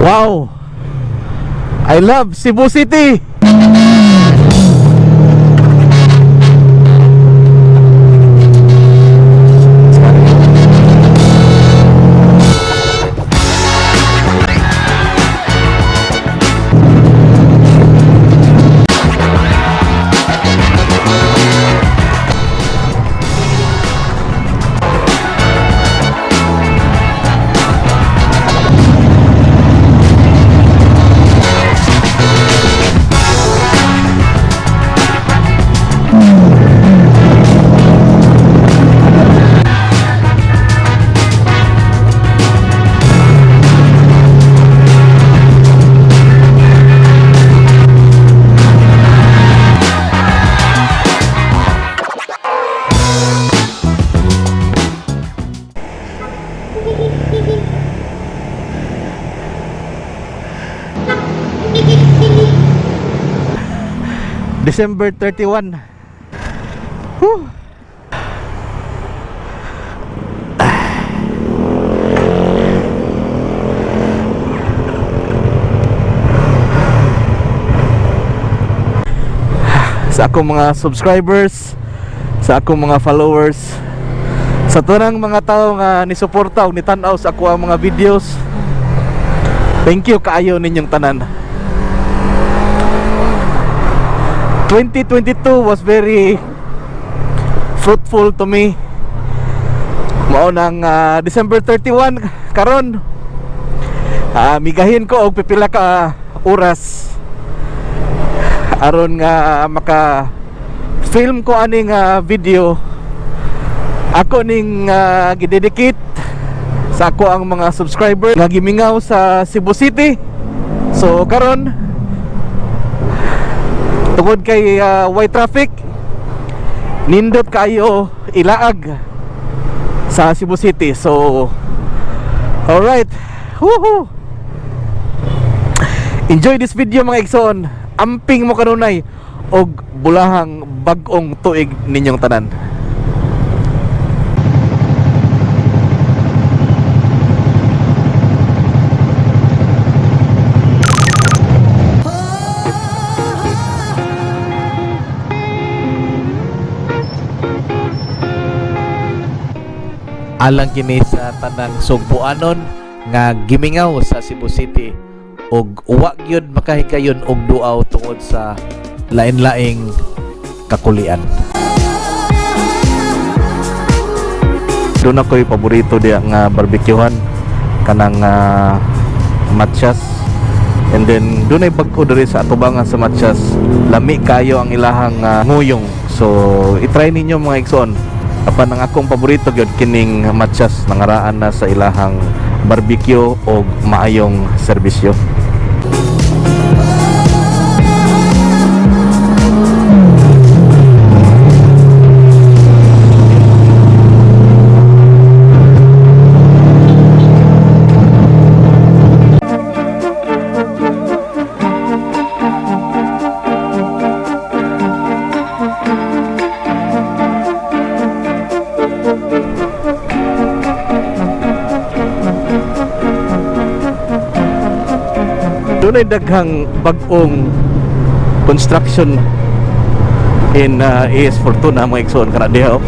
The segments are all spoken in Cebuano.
Wow! I love Cebu City! December 31. Whew. Sa akong mga subscribers, sa akong mga followers, sa tanang mga tao nga nisuporta o nitan-aw sa ako ang mga videos. Thank you kaayo ninyong tanan. 2022 was very fruitful to me. Mao nang December 31 karon, migahin ko og pipila ka oras aron nga maka film ko aning video. Ako ning gidedicate sa ako ang mga subscriber nga gimingaw sa Cebu City. So karon, tungod kay white traffic, nindot kayo ilaag sa Cebu City. So alright, woohoo! Enjoy this video, mga igsoon. Amping mo kanunay og bulahang bag-ong tuig ninyong tanan. Alang kini sa tanang Sugbuanon nga gimingaw sa Cebu City ug wa gyud makahigayon og duaw tungod sa lain-laing kakulian. Doon ako'y paborito diya nga barbecuehan, kanang Matchas. And then doon ay bag-o diri sa atubangan sa Matchas. Lami kayo ang ilahang nguyong. So i-try ninyo, mga igsoon. Apan ang akong paborito gyud kining Matchas, nangaraan na sa ilahang barbecue o maayong serbisyo. Doon ay daghang bag-ong construction in AS Fortuna, mga igsoon, kana diha oh.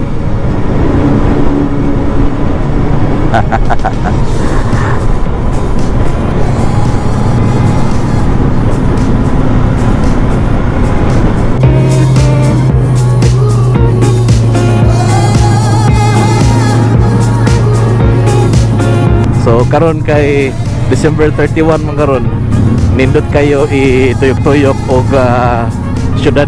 So karon kay December 31 man karon, nindot kayo ituyok-tuyok og syudad.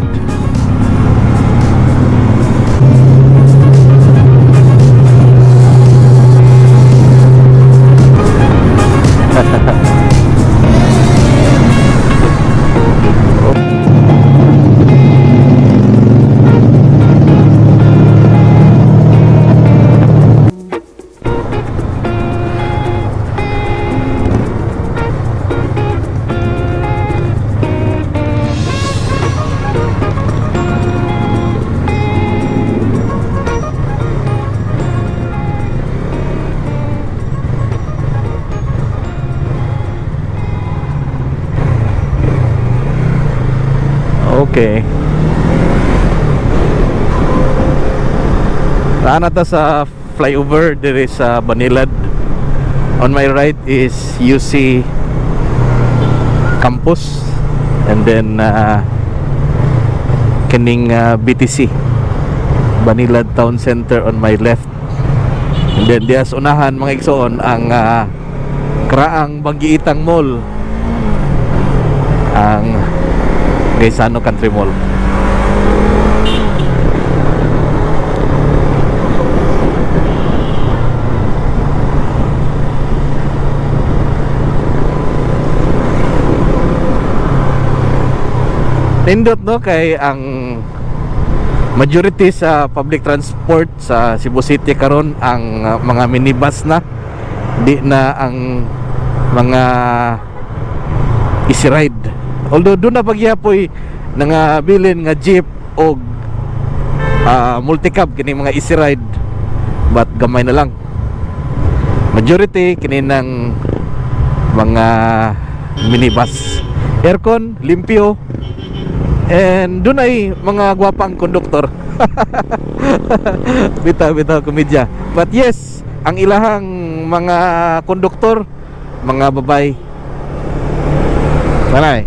Okay. Naa na ta sa flyover diri sa Banilad. On my right is UC campus and then kining BTC, Banilad Town Center, on my left. And then diha sa unahan, mga igsoon, ang Kraang Banggiitang Mall, ang Gaisano Country Mall. Nindot, no, kay ang majority sa public transport sa Cebu City karon ang mga minibus na, di na ang mga easy ride, although duna pa gyapoy nangabilin nga jeep og multicab kini mga easy ride, but gamay na lang. Majority kini ng mga minibus, aircon, limpyo, and dunay mga gwapang konduktor. Bitaw bitaw, komedya. But yes, ang ilahang mga konduktor mga babay. Manay.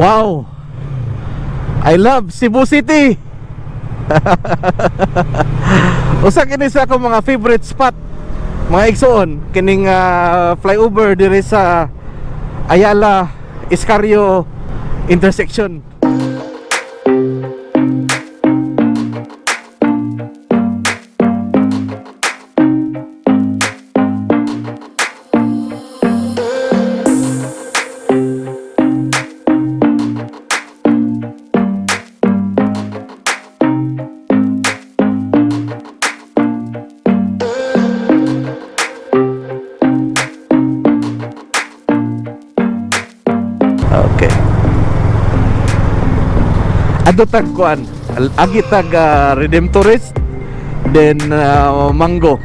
Wow! I love Cebu City. Usa kini sa akong mga favorite spot, mga igsoon, kining flyover diri sa Ayala Escario intersection. Okay. Adto tag kuan, agi tag Redemptorist, then Mango.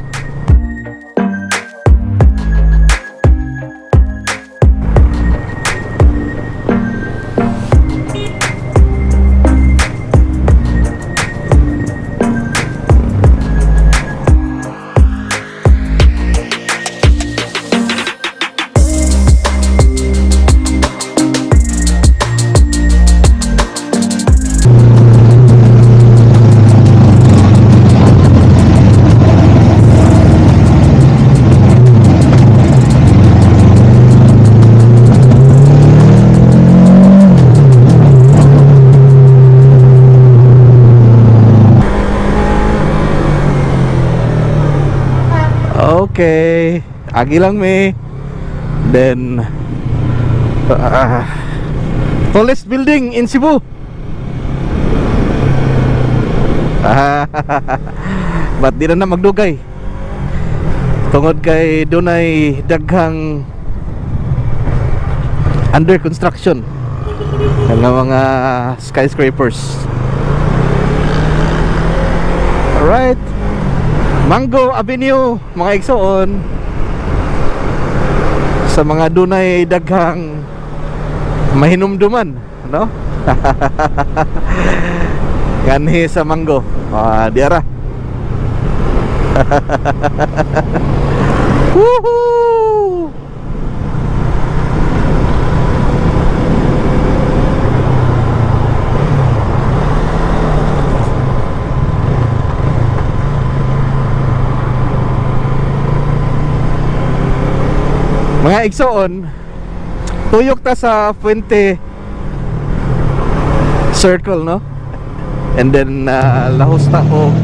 Okay, agi lang mi. Then tallest building in Cebu. But di na na magdugay. Tungod kay dunay daghang Under construction nga mga skyscrapers. Alright. Mango Avenue, mga igsoon. Sa mga dunay daghang mahinumduman, no? Ganhi sa Mango. Ah, diara. Woohoo! Mga igsoon, tuyok ta sa Fuente Circle, no? And then lahos ta og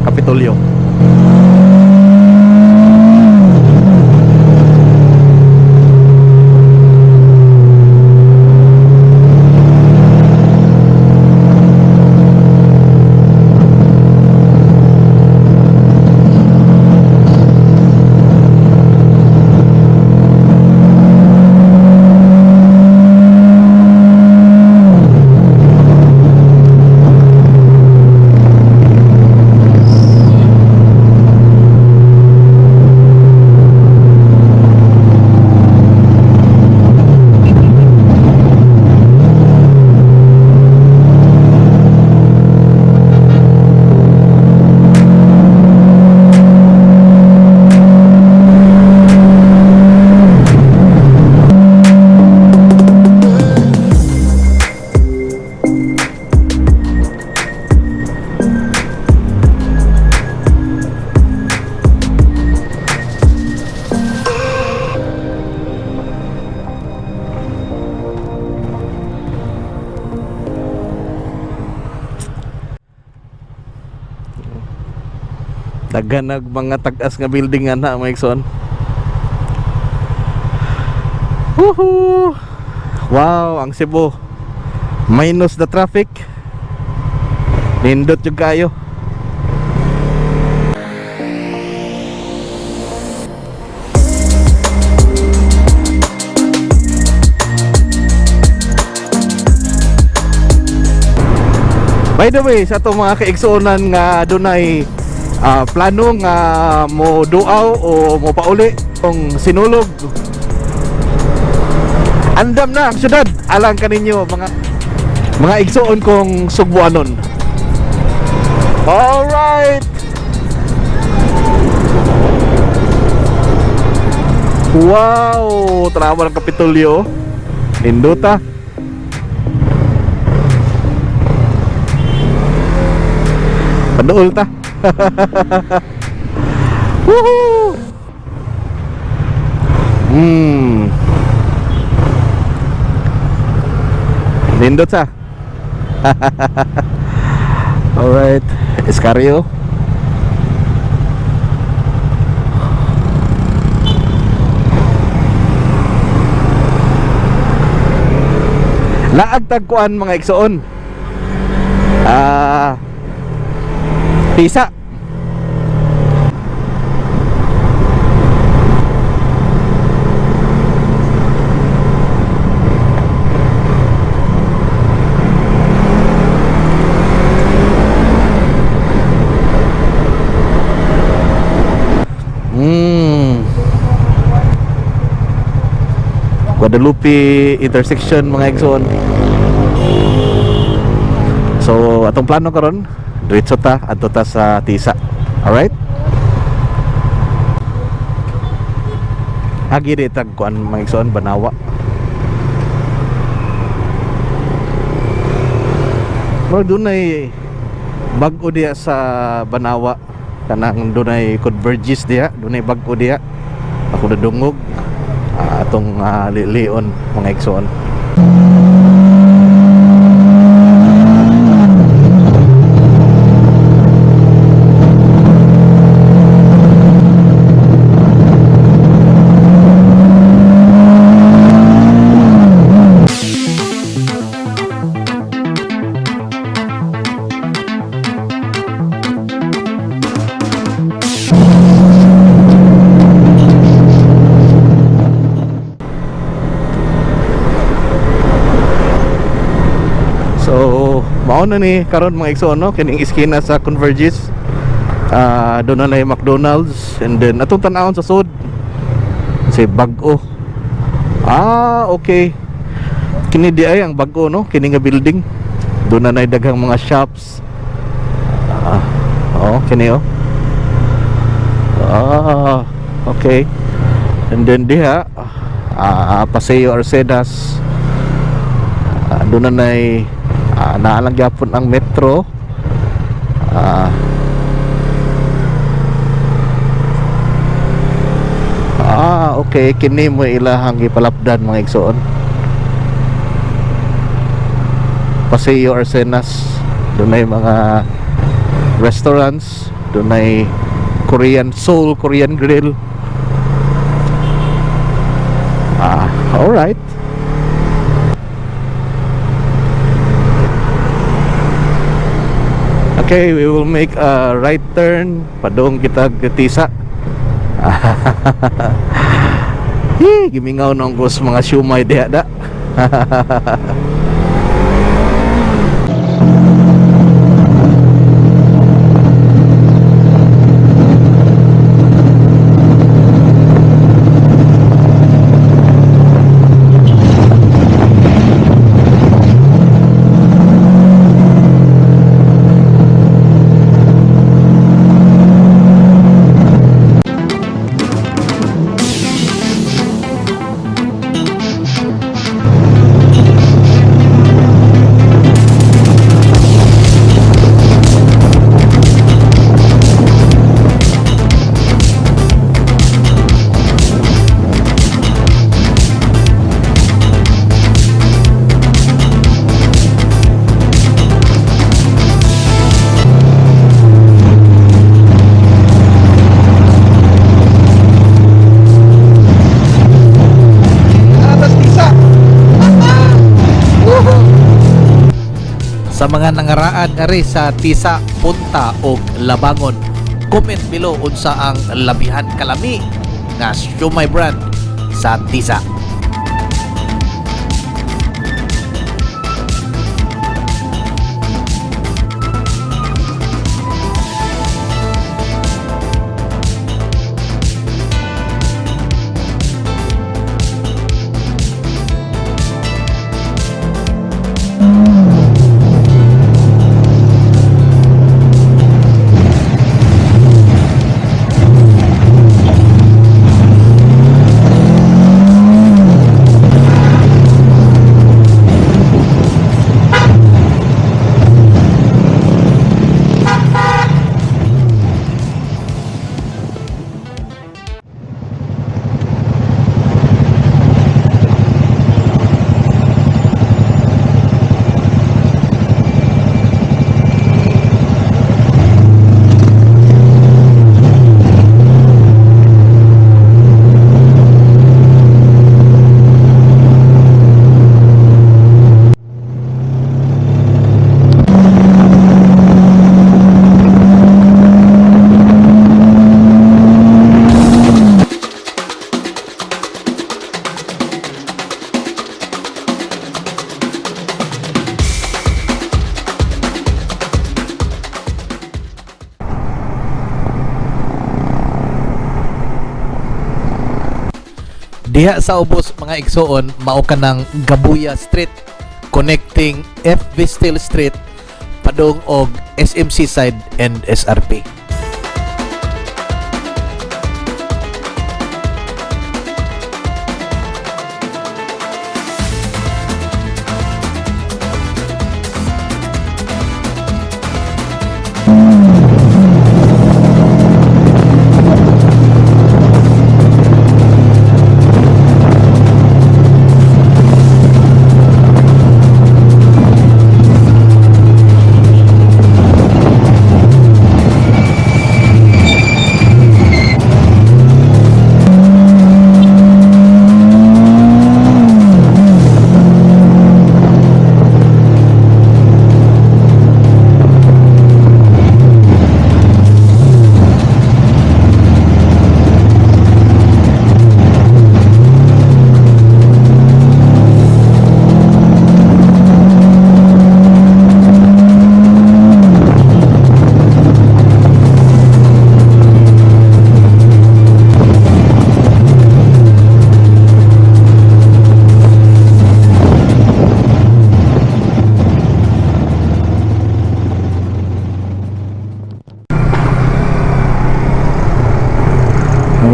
Kapitolyo. Daghan nag mga tag-as nga building nga na, mga igsoon. Woohoo! Wow, ang Cebu. Minus the traffic. Nindot jud kayo. By the way, sa atong mga kaigsuonan nga dunay plano nga mo duaw o mo pauli kung sinulog, andam na ang syudad alang kaninyo mga igsuon kong Sugbuanon. Alright. Wow, tanawa ng Kapitolyo. Nindota. Paduol ta. Woohoo! Nindot sa. Alright, Escario. Laag tagkuan, mga igsoon. Ah, Tisa. Guadalupe intersection, mga igsoon. So atong plano karon, diretso ta adto ta sa Tisa. Alright? Agi di tag kuan, mga igsoon, Banawa. Murag dunay bag-o diya sa Banawa, kanang dunay converges diya, dunay bag-o diya. Ako nadungog, atong lilion, mga igsoon. Mao na ni karon, mga igsoon, no, kining iskina sa Converges. Ah, doon na yung McDonald's and then atong tan-awon sa sud. Kasi bag-o. Ah, okay. Kini di ay ang bag-o, no, kini nga building. Doon na daghang mga shops. Ah, oh, kini oh. Ah, okay. And then diha Paseo Arcenas. Ah, doon na nay naa lang gyapon ang metro. Ah, okay, kini mo ilahang gipalapdan, mga igsoon. Paseo Arcenas. Doon ay mga restaurants, doon ay Korean Seoul Korean Grill. Ah, all right. Okay, we will make a right turn. Padung kita Tisa. Hi, gimingaw nang ko sa mga siomay diha da. Atas Tisa. Sa mga nangaraan ngari sa Tisa, Punta o Labangon, comment below unsa ang labihan kalami nga siomai brand sa Tisa. Diha sa ubos, mga igsoon, mao kanang Gabuya Street connecting FV Steel Street padung og SMC side and SRP.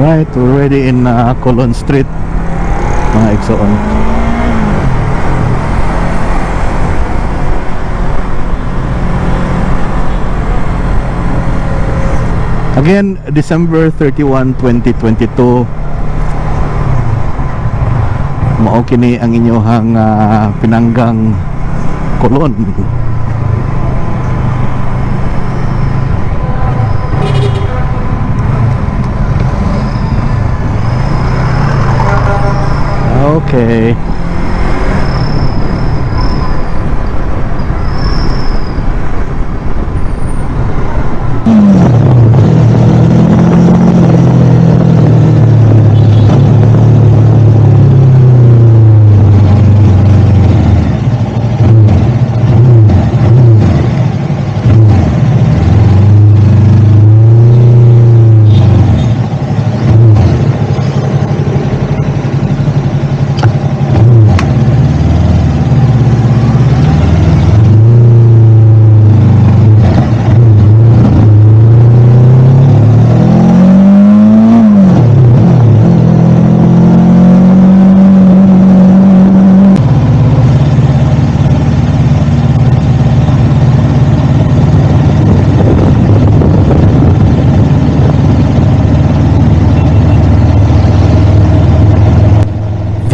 Alright, we're already in Colon Street, mga igsoon. Again, December 31, 2022. Mao kini ang inyong pinanggang Colon. Okay.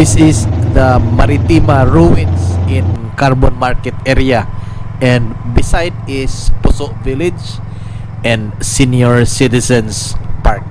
This is the Maritima Ruins in Carbon Market area, and beside is Puso Village and Senior Citizens Park.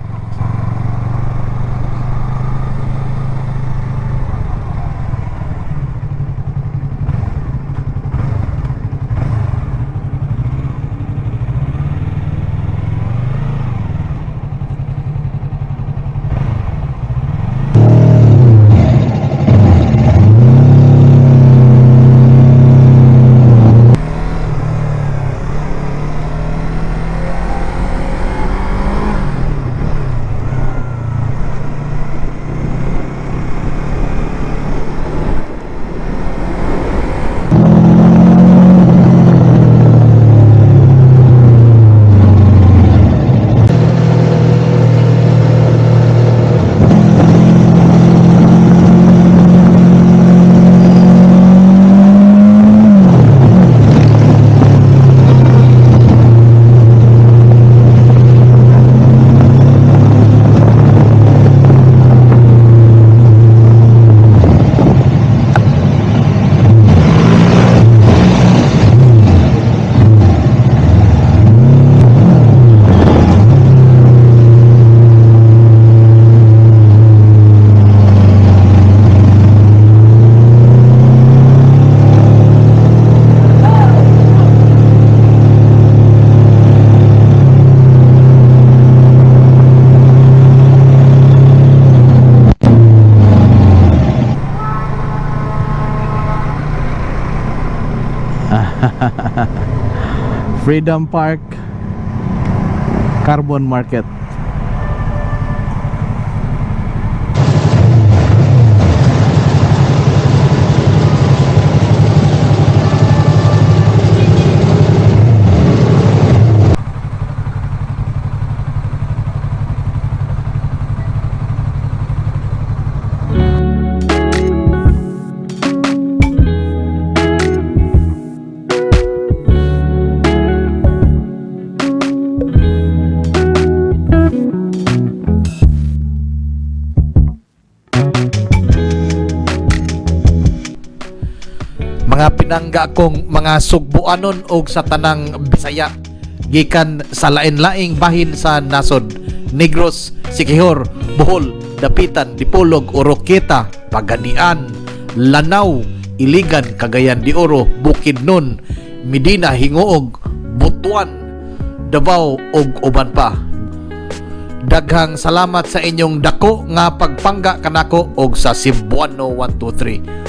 Freedom Park, Carbon Market. Mga pinangga kong mga sugbuanon og sa tanang Bisaya gikan sa lain-laing bahin sa nasod: Negros, Siquijor, Bohol, Dapitan, Dipolog, Oroquieta, Pagadian, Lanao, Iligan, Cagayan de Oro, Bukidnon, Medina, Gingoog, Butuan, Davao ug uban pa. Daghang salamat sa inyong dako nga pagpangga kanako og sa Cebuano 123.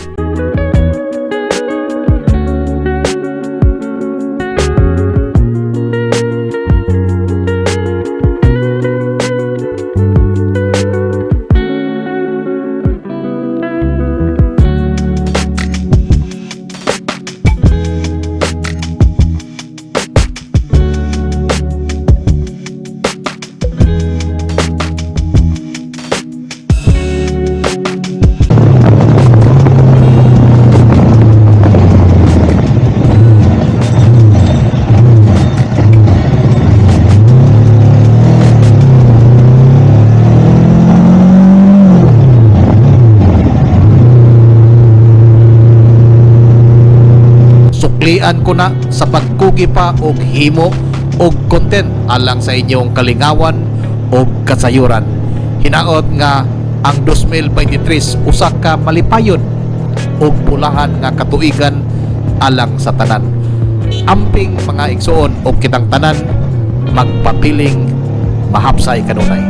Pagpabay-an ko na sa pagkugi pa og himo og content alang sa inyong kalingawan og kasayuran. Hinaot nga ang 2023 usa ka malipayon og bulahan nga katuigan alang sa tanan. Amping, mga igsuon, og kitang tanan magpabiling mahapsay kanunay.